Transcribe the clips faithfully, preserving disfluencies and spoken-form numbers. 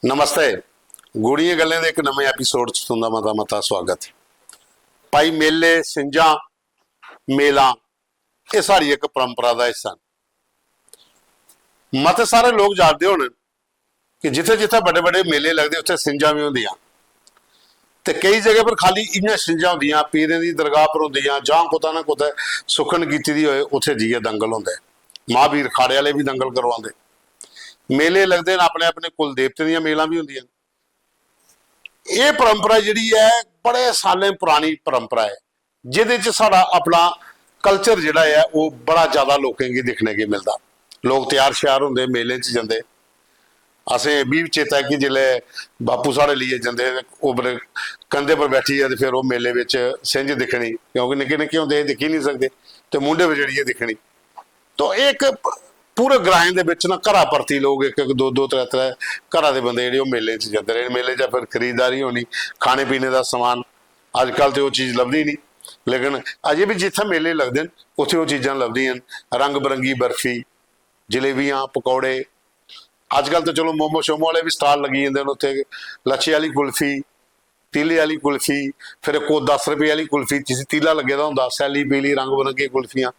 नमस्ते। गूढ़ियें गल्लें दे इक नमें एपिसोड च तुं'दा मता मता स्वागत। भाई, मेले, सिंझां, मेलां, एह् साढ़ी इक परंपरा दा हिस्सा न। मते सारे लोक जानदे होने कि जित्थै जित्थै बड्डे बड्डे मेले लगदे, उत्थै सिंझां बी होंदियां। ते केई जगह पर खाली इ'यां सिंझां होंदियां, पीरें दी दरगाह पर होंदियां, जां कुतै ना कुतै सुक्खन कीती दी होए, उत्थै जाइयै दंगल होंदे। महावीर खाड़े आह्ले बी दंगल करवांदे। मेले लगदे न, अपने अपने कुल देवतें दियां मेलां बी होंदियां न। एह् परंपरा जेह्ड़ी ऐ, बड़े सालें परानी परंपरा ऐ, जेह्दे च साढ़ा अपना कल्चर जेह्ड़ा ऐ, ओह् बड़ा ज्यादा लोकें गी दिक्खने गी मिलदा। लोक त्यार श्यार होंदे, मेलें च जंदे। असें एह् बी चेता ऐ कि जिसलै बापू साढ़े लेइयै जंदे हे, ओह् बड़े कंधे पर बैठियै ते फिर ओह् मेले बिच सिंझ दिक्खनी, क्योंकि निक्के निक्के होंदे हे, दिक्खी निं सकदे, ते मूंढे पर चढ़ियै दिक्खनी। तो एह् इक पूरे ग्राएं दे बिच ना, घरा परती लोक इक इक, दो दो, त्रै त्रै घरा दे बंदे जेह्ड़े, ओह् मेले च जंदे रेह्। मेले च फिर खरीददारी होनी, खाने पीने दा समान। अजकल ते ओह् चीज लभदी निं, लेकिन अजें बी जित्थै मेले लगदे न, उत्थै ओह् चीजां लभदियां न। रंग बरंगी बर्फी, जलेबियां, पकौड़े। अजकल ते चलो मोमो शोमो आह्ले बी स्टाल लग्गी जंदे न उत्थै। लच्छे आह्ली कुल्फी, तीले आह्ली कुल्फी, फिर इक ओह् दस रपेऽ आह्ली कुल्फी, जिसी तीला लग्गे दा होंदा, सैल्ली पीली रंग बरंगी कुल्फियां।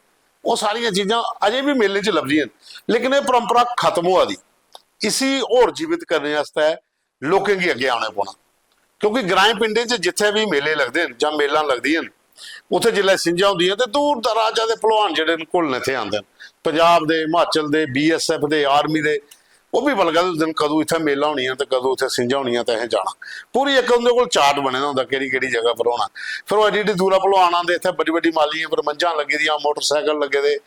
ओह् सारियां चीजां अजें बी मेले च लभदियां न, लेकिन एह् परंपरा खत्म होआ दी। इसी होर जीवित करने आस्तै लोकें गी अग्गें औना पौना, क्योंकि ग्राएं पिंडें च जित्थै बी मेले लगदे न जां मेलां लगदियां न, उत्थै जिसलै सिंझां होंदियां ते दूर दराजा दे भलवान जेह्ड़े न, घुलने इत्थै आंदे न। पंजाब दे, हिमाचल दे, बीएसएफ दे, आर्मी दे, ओह् बी बलगा दे होंदे न, कदूं इत्थै मेला होनियां ते कदूं इत्थै सिंझां होनियां ते असें जाना। पूरी इक उं'दे कोल चार्ट बने दा होंदा, केह्ड़ी केह्ड़ी जगह पर होना। फिर ओह् एड्डी एड्डी दूरा भलवान आंदे, इत्थै बड्डी बड्डी मालियें पर मंझां लग्गी दियां, मोटरसाइकिल लग्गे दे,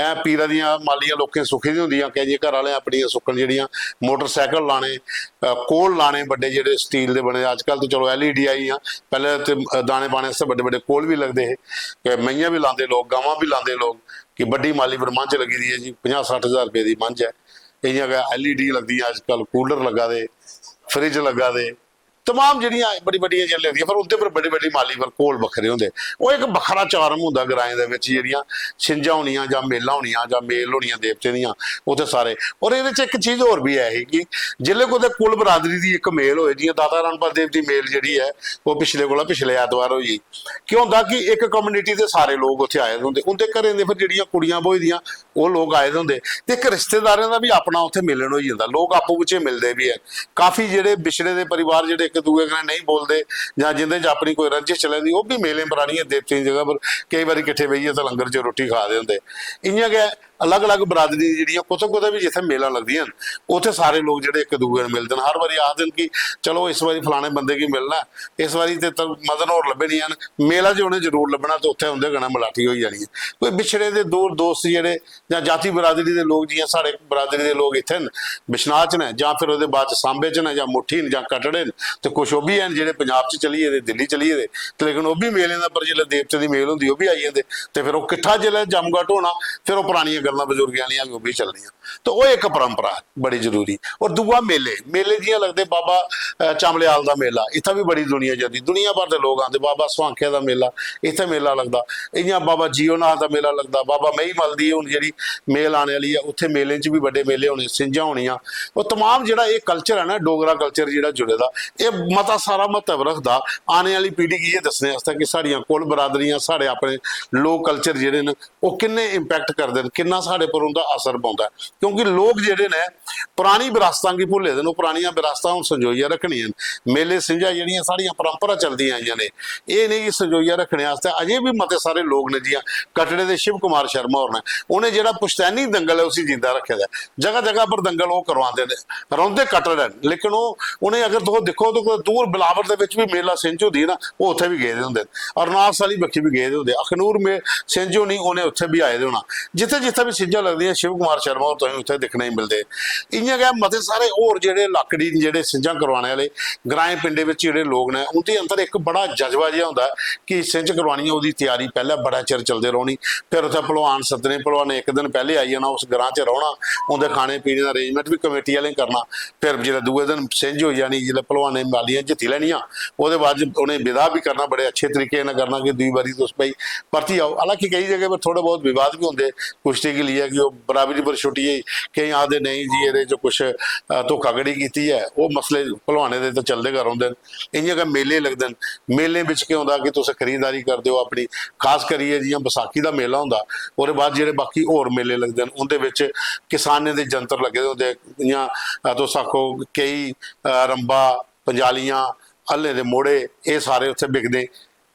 ऐ पीरा दियां मालियां लोकें सुक्खी दियां होंदियां, केइयें घरै आह्लें अपनियां सुक्खन जेह्ड़ियां, मोटरसाइकिल लाने, अ, कोल लाने बड्डे जेह्ड़े स्टील दे बने दे। अजकल ते चलो एलईडी आई गेइयां, पैह्लें ते, अ, दाने पाने आस्तै बड्डे बड्डे कोल बी लगदे हे। ते मेंहियां बी लांदे लोक, गवां बी लांदे लोक, कि बड्डी माली पर मंझ लग्गी दी ऐ जी, पंजाह् सट्ठ ज्हार रपेऽ दी मंझ ऐ। इ'यां गै एलईडी लगदी ऐ अजकल, कूलर लग्गा दे, फ्रिज लग्गा दे, तमाम जेह्ड़ियां बड्डी बड्डियां जेह्ड़ियां लगदियां, पर उं'दे पर बड्डी बड्डी माली पर कोल बक्खरे होंदे। ओह् इक बक्खरा चार्म होंदा ग्राएं दे बिच, जेह्ड़ियां सिंझां होनियां जां मेलां होनियां जां मेल होनियां देवतें दियां, उत्थै सारे। और एह्दे च इक चीज होर बी ऐ ही कि जिसलै कुतै कुल बरादरी दी इक मेल होए, जि'यां दाता रणपत देव दी मेल जेह्ड़ी ऐ, ओह् पिछले कोला पिछले ऐतवार होई गेई। केह् होंदा कि इक कम्युनिटी दे सारे लोक उत्थै आए दे होंदे, उं'दे घरें दे फिर जेह्ड़ियां कुड़ियां ब्होई दियां, ओह् लोक आए दे होंदे, ते इक रिश्तेदारें दा बी अपना उत्थै मिलन होई जंदा। लोक आपूं बिच्चें मिलदे बी हैन। काफी जेह्ड़े बिछड़े दे परिवार, जेह्ड़े इक दूए कन्नै नेईं बोलदे जां जिं'दे च अपनी कोई रंजिश चलै दी, ओह् बी मेलें पर आनियै देवतें दी जगह पर केईं बारी किट्ठे बेहियै ते लंगर च रुट्टी खा दे होंदे। इ'यां गै अलग-अलग बरादरी दी जेह्ड़ियां कुतै-कुतै बी जित्थै मेलां लगदियां न, उत्थै सारे लोक जेह्ड़े इक दूए कन्नै मिलदे न। हर बारी आखदे न कि चलो, इस बारी फलाने बंदे गी मिलना ऐ, इस बारी ते त-, मदन होर लब्भे निं हैन, मेला जे उ'नें जरूर लब्भना ते उत्थै उं'दे कन्नै मलाटी होई जानी ऐ। कोई बिछड़े दे दूर दोस्त जेह्ड़े जां जाति बरादरी दे लोक, जि'यां साढ़े बरादरी दे लोक इत्थै न, बिश्नाह च न, जां फिर ओह्दे बाद च सांबे च न, जां मुट्ठी न, जां कटड़े न, ते कुछ ओह् बी हैन जेह्ड़े पंजाब च चली गेदे, दिल्ली चली गेदे, ते लेकिन ओह् बी मेलें दे उप्पर जिसलै देवतें दी मेल होंदी, ओह् बी आई जंदे। ते फिर ओह् किट्ठा जिसलै जमघट होना, फिर ओह् परानियां गल्लां बजुर्गें आह्लियां बी, ओह् बी चलनियां। ते ओह् इक परंपरा ऐ बड़ी जरूरी। और दूआ मेले, मेले जि'यां लगदे बाबा, अ, चांबलेआल दा मेला, इत्थै बी बड़ी दुनिया जंदी, दुनिया भर दे लोक आंदे। बाबा सुआंखे दा मेला, इत्थै मेला लगदा। इ'यां बाबा जीओनाथ दा मेला लगदा, बाबा मेहीमल दी हून जेह्ड़ी मेल आने आह्ली ऐ, उत्थै मेलें च बी बड्डे मेले होने, सिंझां होनियां। ओह् तमाम जेह्ड़ा एह् कल्चर ऐ ना, डोगरा कल्चर जेह्ड़ा जुड़े दा, एह् मता सारा म्हत्तव रखदा आने आह्ली पीढ़ी गी एह् दस्सने आस्तै कि साढ़ियां कुल बरादरियां, साढ़े अपने लोक कल्चर जेह्ड़े न, ओह् किन्ने इम्पैक्ट करदे न, किन्ना साढ़े पर उं'दा असर पौंदा ऐ। क्योंकि लोक जेह्ड़े न, परानी बरासतां गी भुल्ले दे न। ओह् परानियां बरासतां हून संजोइयै रक्खनियां न। मेले सिंझां जेह्ड़ियां साढ़ियां परंपरा चलदियां आइयां न, एह् इ'नेंगी संजोइयै रक्खने आस्तै अजें बी मते सारे लोक न, जि'यां कटड़े दे शिव कुमार शर्मा होर न, उ'नें जेह्ड़ा पुश्तैनी दंगल ऐ, उसी जिंदा रक्खे दा ऐ। जगह जगह पर दंगल ओह् करवांदे न, रौंह्दे कटड़े न, लेकिन ओह्, उ'नें अगर तुस दिक्खो ते कुतै दूर बिलावर दे बिच बी मेला सिंझ होंदी ना, ओह् उत्थै बी गेदे होंदे न। अरनास आह्ली बक्खी बी गेदे होंदे, अखनूर में सिंझ होनी, उ'नें उत्थै बी आए दे होना। जित्थै जित्थै बी सिंझां लगदियां, शिव कुमार शर्मा होर तुसें उत्थै दिक्खने गी मिलदे। इ'यां गै मते सारे होर जेह्ड़े लाकड़ी न, जेह्ड़े सिंझां करवाने आह्ले, ग्राएं पिंडें बिच जेह्ड़े लोक न, उं'दे अंदर इक बड़ा जज्बा जेहा होंदा ऐ कि सिंझ करवानी ऐ, ओह्दी त्यारी पैह्लें बड़ा चिर चलदे रौह्नी। फिर उत्थै भलवान सद्दने, भलवानें इक दिन पैह्लें आई जाना, उस ग्रां च रौह्ना, उं'दे खाने पीने दा अरेंजमेंट बी कमेटी आह्लें करना। फिर जिसलै दूए दिन सिंझ होई जानी, जिसलै भलवानें मालियां जित्ती लैनियां, ओह्दे बाद च उ'नें विदा बी करना, बड़े अच्छे तरीके कन्नै करना कि दूई बारी तुस भाई परतियै आओ। हालांकि केईं जगह पर थोह्ड़े बहुत विवाद बी होंदे कुश्ती गी लेइयै कि ओह् बराबरी पर छुट्टी केईं आखदे, "नेईं जी, एह्दे च कुछ, अ, धोखाधड़ी कीती ऐ।" ओह् मसले भलवानें दे ते चलदे गै रौंह्दे न। इ'यां गै मेले लगदे न, मेलें बिच केह् होंदा कि तुस खरीददारी करदे ओ अपनी, खास करियै जि'यां बसाखी दा मेला होंदा, ओह्दे बाद जेह्ड़े बाकी होर मेले लगदे न, उं'दे बिच किसानें दे यंत्र लग्गे दे होंदे, जि'यां, अ, तुस आखो केई, अ, रंबा, पंजालियां, हल्लें दे मोड़े, एह् सारे उत्थै बिकदे।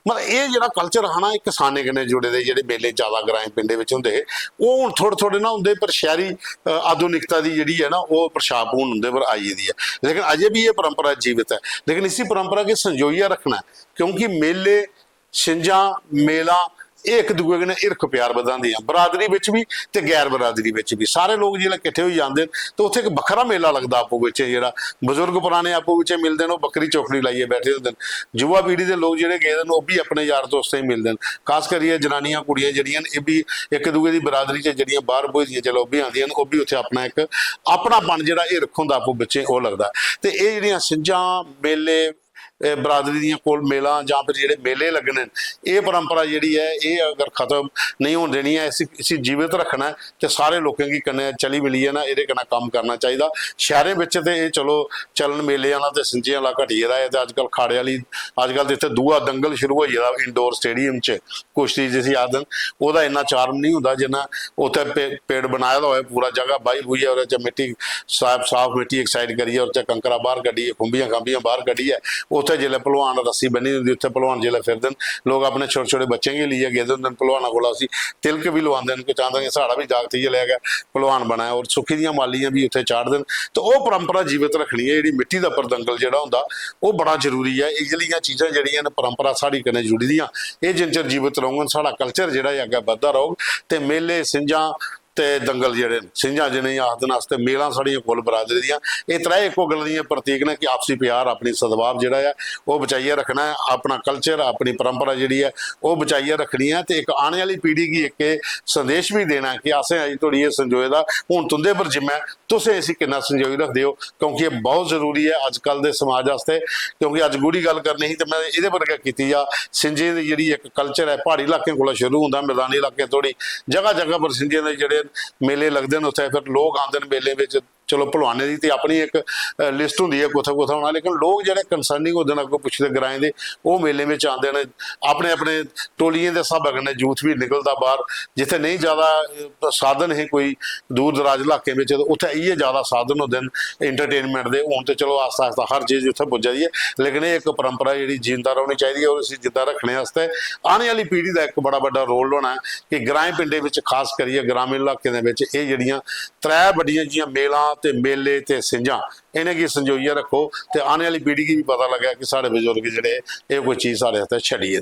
मतलब एह् जेह्ड़ा कल्चर हा ना, एह् किसानें कन्नै जुड़े दे जेह्ड़े मेले ज्यादा ग्राएं पिंडें बिच होंदे हे, ओह् हून थोह्ड़े थोह्ड़े ना होंदे, पर शैह्री, अ, आधुनिकता दी जेह्ड़ी ऐ ना, ओह् परछाप हून उं'दे पर आई गेदी ऐ। लेकिन अजें बी एह् परंपरा जीवत ऐ। लेकिन इसी परंपरा गी संजोइयै रक्खना ऐ, क्योंकि मेले, छिंजां, मेलां, एह् इक दूए कन्नै हिरख प्यार बधांदियां, बरादरी बिच बी ते गैर बरादरी बिच बी। सारे लोक जिसलै किट्ठे होई जंदे न, ते उत्थै इक बक्खरा मेला लगदा आपूं बिच्चें, जेह्ड़ा बजुर्ग पराने आपूं बिच्चें मिलदे न, ओह् बक्खरी चौकड़ी लाइयै बैठे दे होंदे न। युवा पीढ़ी दे लोक जेह्ड़े गेदे न, ओह् बी अपने यार दोस्तें गी मिलदे न। खास करियै जनानियां, कुड़ियां जेह्ड़ियां न, एह् बी इक दूए दी बरादरी च जेह्ड़ियां बाह्र ब्होई दियां, जिसलै ओह् बी आंदियां न, ओह् बी उत्थै अपना इक अपनापन, जेह्ड़ा हिरख होंदा आपूं बिच्चें, ओह् लगदा। ते एह् जेह्ड़ियां छिंजां, मेले, एह् बरादरी दियां कोल मेलां जां फिर जेह्ड़े मेले लग्गने न, एह् परंपरा जेह्ड़ी ऐ, एह् अगर खत्म नेईं होन देनी ऐ, इसी, इसी जीवत रक्खना ऐ, ते सारे लोकें गी कन्नै चली मिलियै ना एह्दे कन्नै कम्म करना चाहिदा। शैह्रें बिच ते एह् चलो चलन मेले आह्ला ते छिंजें आह्ला घटी गेदा ऐ, ते अजकल खाड़े आह्ली, अजकल ते इत्थै दूआ दंगल शुरू होई गेदा indoor stadium च, कुश्ती जिसी आखदे न, ओह्दा इन्ना charm निं होंदा जिन्ना उत्थै पे-, पेड़ बनाए दा होऐ, पूरा जगह बाही बुहियै ओह्दे च मिट्टी साफ, साफ मिट्टी excite करियै ओह्दे च कंकरा बाह्र कड्ढियै, खुंबियां खांबियां बाह्र कड्ढियै, उत्थै जिसलै भलवान रस्सी बन्नी दी होंदी, उत्थै भलवान जिसलै फिरदे न, लोक अपने छोटे छोटे बच्चें गी लेइयै गेदे होंदे न भलवाना कोला, उसी तिलक बी लोआंदे न कि चांह्दे कि साढ़ा बी जागत इ'यै लेआ गै भलवान बनै, और सुक्खी दियां मालियां बी उत्थै चाढ़दे न। ते ओह् परंपरा जीवत रक्खनी ऐ, जेह्ड़ी मिट्टी दा परदंगल जेह्ड़ा होंदा, ओह् बड़ा जरूरी ऐ। इ'यै जेहियां चीजां जेह्ड़ियां न, परंपरा साढ़ी कन्नै जुड़ी दियां, एह् जिन्ने चिर जीवत रौह्ङन, साढ़ा culture जेह्ड़ा ऐ अग्गें बधदा रौह्ग। ते मेले, छिंजां ते दंगल जेह्ड़े न, छिंजां जि'नेंगी आखदे न अस, ते मेलां साढ़ियां कुल बरादरी दियां, एह् त्रै इक्को गल्ला दियां प्रतीक न कि आपसी प्यार, अपनी सद्भाव जेह्ड़ा ऐ, ओह् बचाइयै रक्खना ऐ, अपना culture, अपनी परंपरा जेह्ड़ी ऐ, ओह् बचाइयै रक्खनी ऐ। ते इक आने आह्ली पीढ़ी गी इक एह् संदेश बी देना ऐ कि असें अजें धोड़ी एह् संजोए दा, हून तुं'दे पर जिम्मा ऐ, तुसें इसी किन्ना संजोई रखदे ओ, क्योंकि एह् बहुत जरूरी ऐ अजकल दे समाज आस्तै। क्योंकि अज्ज गूढ़ी गल्ल करनी ही ते में एह्दे पर गै कीती जा। छिंजें दी जेह्ड़ी इक culture ऐ, प्हाड़ी इलाकें कोला शुरू होंदा, मैदानी इलाकें धोड़ी, जगह जगह पर छिंजें दे जेह्ड़े मेले लगदे न, उत्थै फिर लोक आंदे न मेलें बिच। चलो, भलवानें दी ते अपनी इक, अ, list होंदी ऐ कुत्थै कुत्थै होना, लेकिन लोक जेह्ड़े concerning होंदे न, अग्गों पुच्छदे ग्राएं दे, ओह् मेलें बिच आंदे न, अपने अपने टोलियें दे स्हाबै कन्नै youth बी निकलदा बाह्र। जित्थै नेईं ज्यादा, अ, साधन हे कोई दूर दराज इलाकें बिच, ते उत्थै इ'यै ज्यादा साधन होंदे न entertainment दे। हून ते चलो आस्ता आस्ता हर चीज उत्थै पुज्जा दी ऐ, लेकिन एह् इक परंपरा जेह्ड़ी जींदा रौह्नी चाहिदी ऐ, और इसी जींदा रक्खने आस्तै आने आह्ली पीढ़ी दा इक बड़ा बड्डा role होना ऐ कि ग्राएं पिंडें बिच, खास करियै ग्रामीण इलाकें दे बिच, एह् जेह्ड़ियां त्रै बड्डियां जि'यां मेलां ते मेले ते छिंजां, इ'नेंगी संजोइयै रक्खो ते आने आह्ली पीढ़ी गी बी पता लग्गै कि साढ़े बजुर्ग जेह्ड़े, एह् कोई चीज साढ़े आस्तै छड्डियै